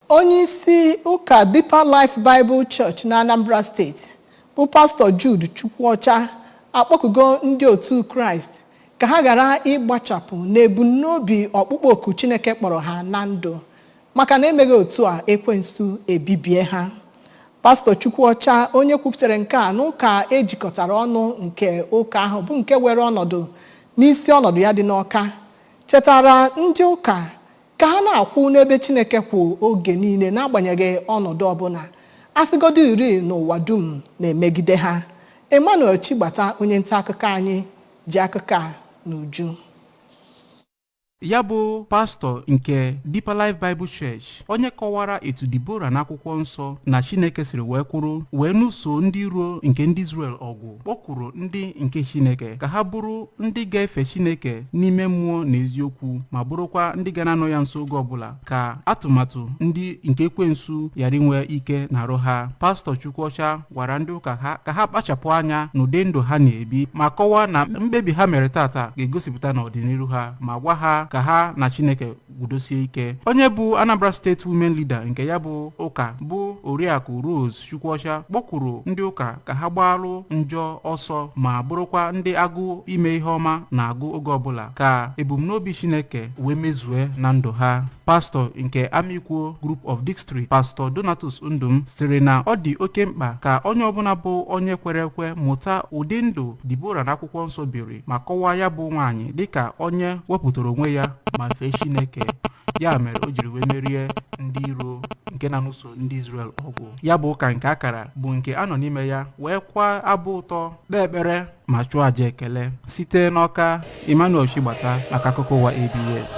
Onye isi ụka Deeper Life Bible Church na Anambra Steeti bụ Pastọ Jude Chukwuọcha akpọkugo ndị otu Kraịst ka ha ghara ịgbachapụ n'ebumnobi ọkpụkpọ oku Chineke kpọrọ ha na ndụ, maka na emeghị otu a, ekwensu ebibie ha. Pastọ Chukwuọcha, onye kwupụtara nke a n'ụka ejikọtara ọnụ nke ụka ahụ, bụ nke were ọnọdụ n'isi ọnọdụ ya dị n'Ọka, chetara ndị ụka ka ha na-akwụ n'ebe Chineke kwụ oge niile, n'agbanyeghị ọnọdụ ọbụla asịgodo iri n'ụwa dum na-emegide ha. Emmanuel Chigbata, onye nta akụkọ anyị, ji akụkọ a n'uju. Ya bụ pastọ nke Deeper Life Bible Church, onye kọwara etu Dibora n'akwụkwọ nsọ na Chineke siri wee kwụrụ wee nụso ndị iro nke ndị Israel ọgụ, kpọkwuru ndị nke Chineke ka ha bụrụ ndị ga-efe Chineke n'ime mmụọ na eziokwu, ma bụrụkwa ndị ga na-anọ ya nso oge ọbụla, ka atụmatụ ndị nke ekwensu ghara inwe ike na-arụ ha. Pastọ Chukwuọcha gwara ndị ụka ha ka ha kpachapụ anya n'ụdị ndụ ha na-ebi, ma kọwaa na mkpebi ha mere tata ga-egosipụta n'ọdịnihu ha, ma gwa ha ka ha na Chineke gudosie ike. Onye bụ Anambra State Women Leader nke ya bụ ụka, bụ Oriakụ Rose Chukwuọcha, kpọkwuru ndị ụka ka ha gbalụ njọ ọsọ, ma bụrụkwa ndị agụụ ime ihe ọma na-agụ oge ọbụla, ka ebumnobi Chineke wee mezue na ndụ ha. Pastọ nke Amikwo Group of District, Pastọ Donatus Ndum, sịrị na ọ dị oke mkpa ka onye ọbụla bụ onye kwere ekwe mụta ụdị ndụ Dibora n'akwụkwọ nsọ biri, ma kọwaa ya bụ nwaanyị dịka onye wepụtara onwe ya ma fee Chineke, ya mere o jiri wee merie ndị iro nke na-anụso ndị Israel ọgụ. Ya bụ ụka nke akara bụ nke a nọ n'ime ya wee kwa abụ ụtọ, kpee ekpere ma chụọ àjà ekele. Site n'Ọka, Emmanuel Chigbata maka akụkọ ụwa ABS.